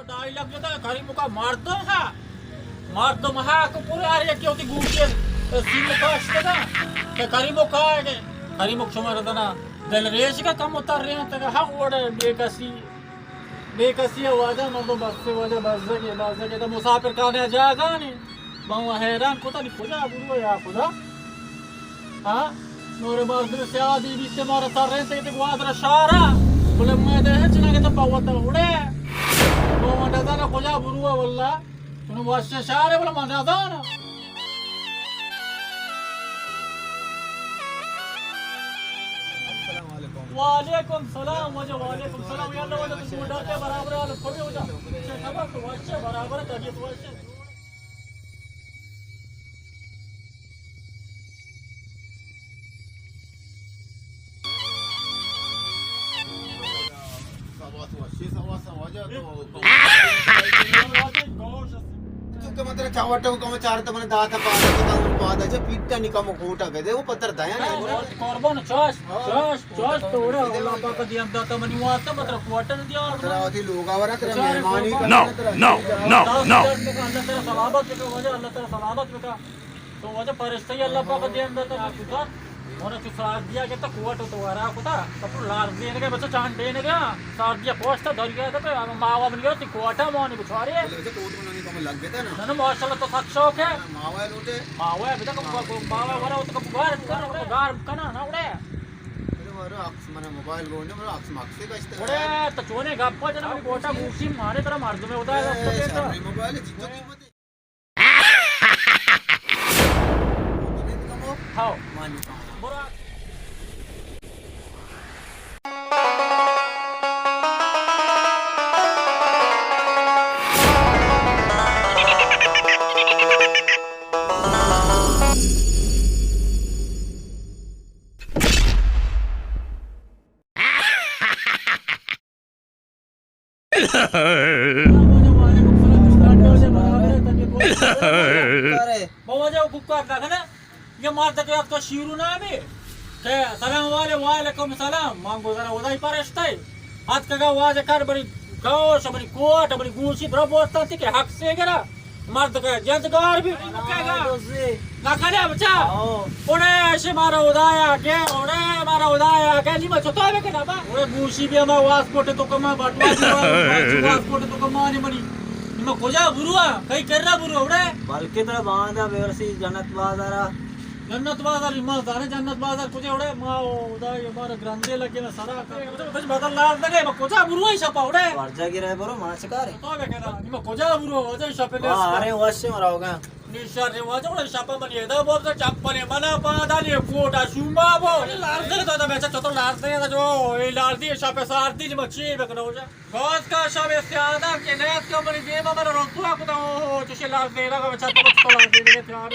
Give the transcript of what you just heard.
ڈائیلاگ جتا، کریمک ءَ مردم ہا، مردم ہا کہ پورے ہر یکے وتی گوشی سیم کاشتگا کہ کریمک ءَ، کہ کریمک شما ردنا دل ریش کا کم اتر رہے ہیں، تک ہم وڑ بے کسی، بے کسی ءَ واجہ مردم بس سے واجہ بزگے، بزگے تو مسافر خانے جاگانے۔ من و حیران کتا نی کجا برو یا خدا۔ ہاں؟ نور مردم سیادی بیتے مارا ترین تے گوادر شارا۔ بلے میں دے ہچ نہ گتا پاوتا اڑے۔ وہ من نزانا کجا برو واللہ۔ انو وش شار بلے من نزانا۔ السلام علیکم۔ وعلیکم سلام واجہ، وعلیکم سلام۔ یا اللہ واجہ تو ڈاکے برابر حالت کو بھی ہو جا۔ خبر تو وش برابر طبیعت وش۔ تو کہ مطلب چاوٹو کم چارتا من داتا پادا تو کم پادا چا پیٹا نی کم کوٹا بدے وہ پتر دایا نہیں۔ قربان چاش، چاش۔ چوش تو اڑے اللہ پاک دیان داتا منی واسطہ مطلب کوارٹر دیا۔ ترا وتی لوگا ورا ترا مہربانی کرنا ترا۔ نو، نو، نو۔ اللہ تعالی سلامت بکا واجہ، اللہ تعالی سلامت بکا۔ تو واجہ فرشتہ اللہ پاک دیان داتا منی کتا۔ اونا چو سار دیا کہ تو کوارٹر تو ورا کتا۔ تو لار دین کے بچا چاند دین کے۔ سار دیا پوستا دریا دے پہ ماوا بنیا تی کوارٹر مانی بچارے۔ بلے تو تو نہ کم لگ گیا نا۔ نہ، نہ، ماشاءاللہ تو سک شوق ہے۔ ماوا لوٹے۔ ماوا بتا کم ماوا ورا تو کم گار کنا، گار کنا نہ اڑے۔ ارے مارا عکس، من موبائل گون نے، مارا عکس مکسے گشتے۔ اڑے تو چونے گپا جنا، کوٹا گوشی مارے ترا مردم ہے، ادا اے، عکس کے تو۔ شرمے موبائل ہے، چیزوں قیمت ہے۔ ہاؤ۔ مانی۔ برو۔ بابا جان، کوکار نہ کنے۔ یہ مار تک یاد کو شیرو نہ بھی کہ سلام والے، وعلیکم سلام۔ مان گزارا خدای پرشتے۔ اتکگا واجہ کر بری گوش، بری کوٹ، بری گوشی برا بوستا تی کہ حق سے گرا۔ مرد کا جند گار بھی نہ کنے بچا۔ اوڑے ایشی مارا خدایا گے، اوڑے مارا خدایا گے، نیما چطور بکنا با؟ اوڑے گوشی بھی ہما واسکوٹ تو کما بٹوا دی، واسکوٹ تو کما نی منی۔ نیما کجا بروا؟ کئی کرا بروا اوڑے؟ بلکہ ترا باندا بیرسی جنت بازارا۔ جنت بازار، ما زانے جنت بازار کجے اوڑے؟ ما او خدا، یہ مارا گرندے لگے نا سرا کا۔ کچھ بدل لار دگے، ما کجا بروا شپا اوڑے؟ ورجا گرے برو، ما چکارے؟ تو بکنا، نیما کجا بروا، وجہ شپے دے۔ ارے وش مرا ہوگا۔ نی شر واجہ اوڑے شپا من ادا بوب چپلے منا پادا نی کوٹا شوما بو۔ لار دے تو بچا چطور لار دے جو، اے لار دی شپے سار دی، نیما چی بکنا اوڑے؟ باز کا شب استعادہ کہ نیت کا منی دیما من رسوا کتا ہو، چوشے لار دے لگا بچا تو لار دے لگے تیار۔